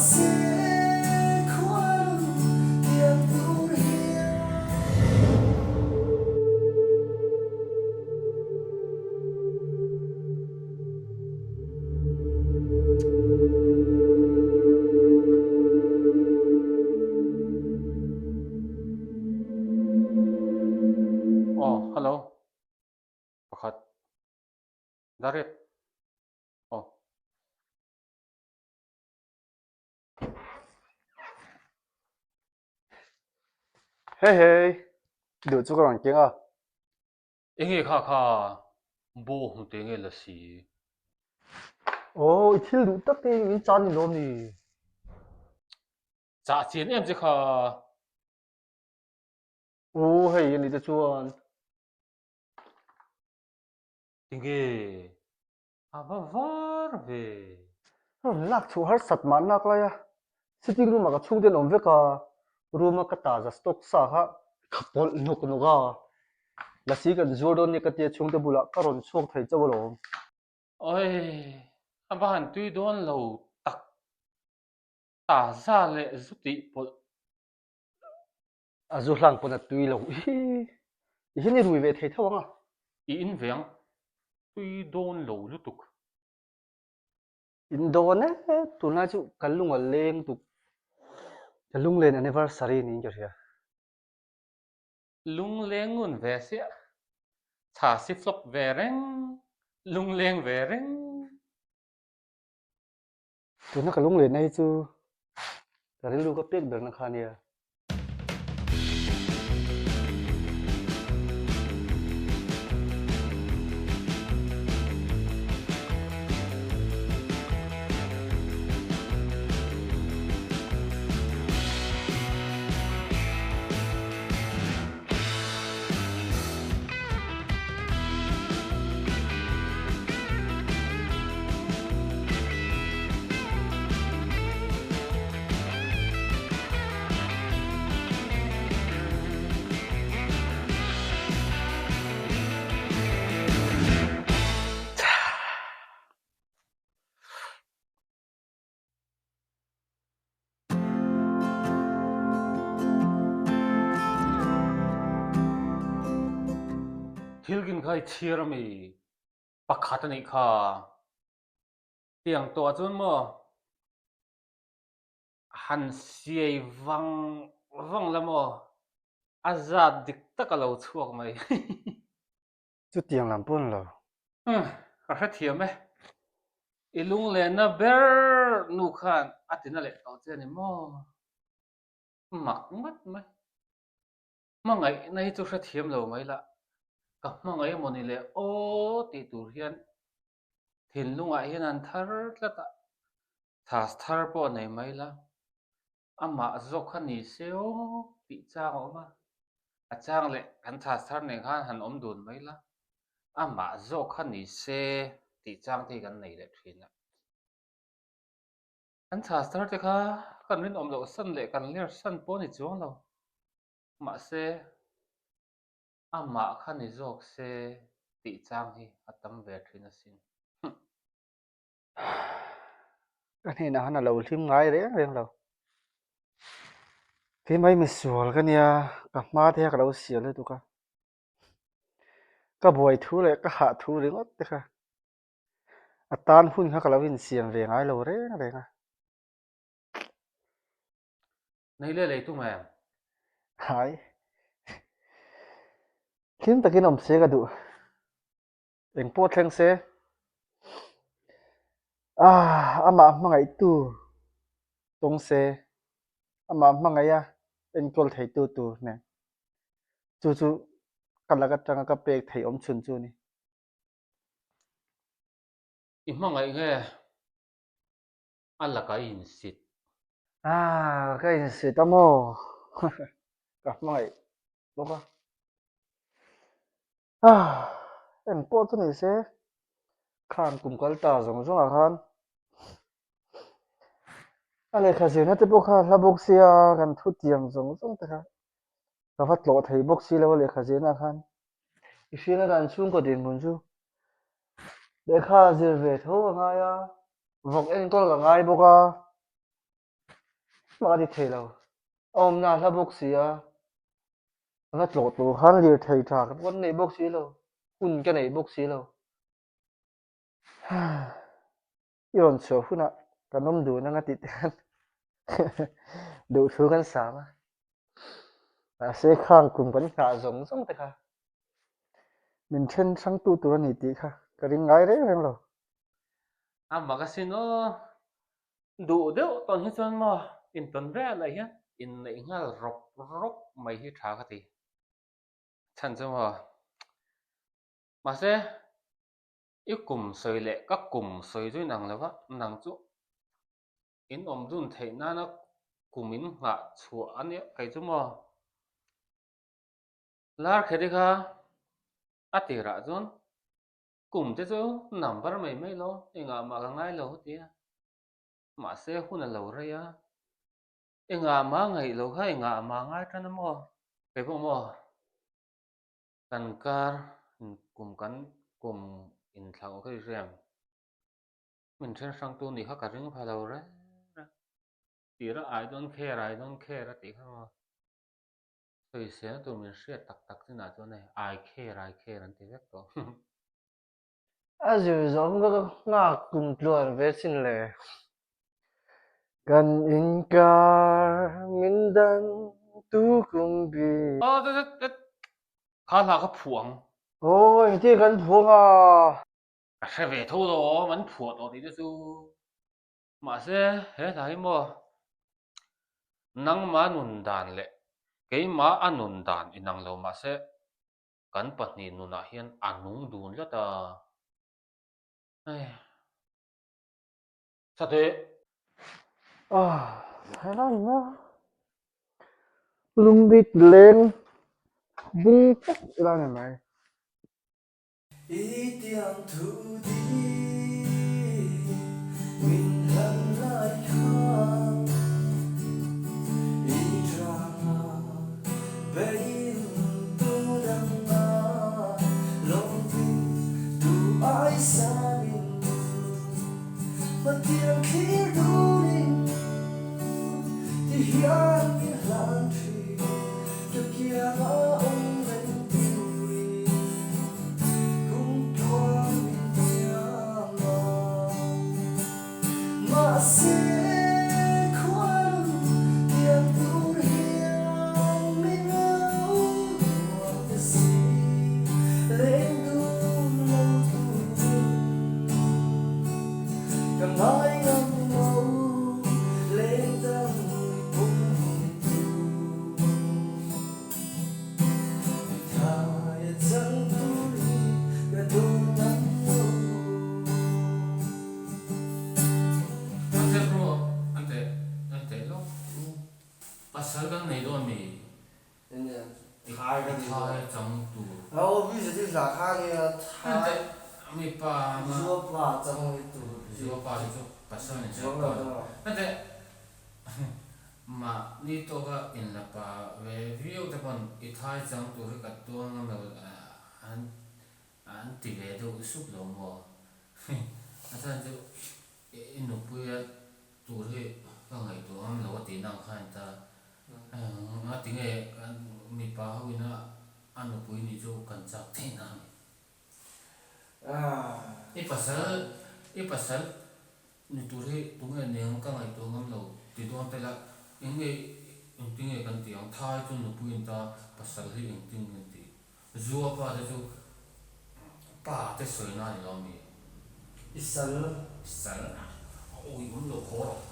Mahse khuanu tiang tur hian. Aw hello pakhat Dariat aw. Hey hey duh chu ka rawn keng a. Enge kha kha bo hmu te nge la si. Aw i thil duh tak te in chan ni lawm ni. Chah chian em che kha. Aw hei ani te chuan. Tinge a va var ve. Rawn lak chhuah harsat mah nak lai a, sitting room ah ka chhungte an awm vek a, room a ka ta za stock sa kha ka pawlh nawk nawk a, lasi kan zuar dawn nia ka tia chhungte bulah ka rawn chhuak thei chauh alawm. Oi, a va han tui dawn lo tak, ta za leh zu tih pawlh. A zu hlang pawn a tui lo hi i hian i rui ve thei tho ang a. I in ve ang, tui dawn lo lutuk. In dawn e, tunlai chu ka lung a leng tuk, ka lunglen anniversary niin ka hria. Lungleng ngun ve siah, chha si flop ve reng, lungleng ve reng. Tuna ka lunglenna hi chu ka rilru ka pek berna kha ania. Thil kin kha i chhiar ami pakhat a nih kha. Tiang tawh ah chuan maw han siai vang vang la maw a zat dik tak a lo chhuak mai. Chutiang lam pawh ni lo. Umm, ka hrethiam e. I lunglenna ber nu khan a tina leh tawh che a ni maw? Mak ngat mai. Hmangaihna hi chu hrethiam lo mai la, ka hmangaih emaw ni le aw tih tur hian thinlungah hian an thar tlat a, thas thar pawh nei mai la. Amah zawk kha ni se aw tih chang a awm a, a chang leh kan chhas thar nen khan han awm dun mai la, amah zawk kha ni se tih chang te hi kan nei leh thin a. Kan chhas thar te kha kan rinawm loh san leh kan ler san pawh a ni chuang lo, mahse amah kha ni zawk se tih chang hi a tam ve thin asin. Ka hnenah khan a lo hlim ngai reng reng lo. Keimah hi misual ka nia, ka hma te kha ka lo sial lutuk a. Ka buai thu leh ka hah thu ringawt te kha a tan hun kha ka lo insiam ve ngai lo reng reng a. Nei leh lei tum em? Hai. Hlim takin awm se ka duh. Eng pawh thleng se, ah, amah hmangaihtu tawng se, amah hmangaiha enkawl theitu tur nen, chu chu ka lak atanga ka pek theih awm chhun chu a ni. I hmangaih nge a lakah i insit? Ah, ka insit a maw? Ka hmangaih bawk a. Ah, eng pawh chu ni se, khan kum kal ta zawng zawng ah khan a lehkha zirna te pawh kha a hla bawk sia, kan thu tiang zawng zawng te kha ka va tlawh thei bawk si lo a lehkha zirna ah khan. I hriat a kan chhungkaw dinhmun chu lehkha zir ve tho a ngai a, vawk enkawl ka ngai bawk a. mah ka ti thei lo. A awmna a hla bawk si a, a va tlawh tur khan lirthei tha ka pawn nei bawk si lo, hun ka nei bawk si lo. I rawn chhuah hunah kan awm dun anga tih te khan duhthu kan sam a. Mahse khang kum kan nghah zawng zawng te kha min then hrang tu tur a ni tih kha ka ring ngai reng reng lo. A mak asin aw, duh deuh tawn hi chuan maw intawn velah hian inneih nghal rawp rawp mai hi tha ka ti. Chhan chu maw mahse I kum sawi leh ka kum sawi chu inang lo va, nang chu in awm dun theih nana kum in nghah chhuah a nia kei chu maw? Lar kheri kha a tirah chuan kum te chu number mai mai lo, engah mah ka ngai lo ti a, mahse hun a lo rei a, engah mah ngaih lo kha engah mah ngai tan a maw? Kei pawh maw? Kan kar kum kan kum inthlauh kha i hriam. Min then hrangtu nih kha ka ring pha lo reng reng. Tira I don't care, I don't care a tih kha maw. Sawisel tur min hriat tak tak chinah chuan hei I care, I care an ti vek tawh. A zir zawng ka nghak kum tluan ve sin le. Kan inkar min dan tu kum bi. Aw tet tet tet kha hla ka phuah ang. Aw engtin kan phuah ang a. Ka hre ve tho lo awm an phuah tawh tih te chu. Mahse he hla hi maw nangma nun dan leh keimah a nun dan inang lo mahse kan pahnih nunah hian a nung dun tlat a. Hei. Sate. Ah, helai na. Lungbit leng bung vek ila ni mai. I tiang thu di min hlan lai khan i tanga bein tu dang a lawmvin tu ai sanin Pathian thlir durin ti hian min hlan thin ka kianga awm reng turin kum tluang min tiam a. Mahse khuanu tiang tur hian min lo duat ta si leng dun lo turin ka ngai ngam lo leng dang i pum tur Thai a chang tur hi ka duh ngam lo. An teh rawh, an teh, an teh lawk. Pasal kan nei dawn mi? I thai chang tur. An teh, mi pa anga. Zuapa te chu pasal nei dawn. An teh. Mahni tawka inla pa ve viau te pawn i thai chang tur hi ka tuar ngam lo an an ti ve deuh sup lo maw? A chhan chu i nupuia tur hi ka ngaihtuah ngam lo a tih nang khan ta nga ti nge kan mipa ho ina a nupui nih chu kan chak theih na ami? I pasal i pasal Ni tur hi tunge neng ka ngaihtuah ngam lo ti dawn te la eng nge engtin nge kan tih ang thai chu nupui in ta pasal hi engtin nge an tih zua pa te chu pa te sawi na ni lo mi I sal I sal a awih awm lo haw rawh.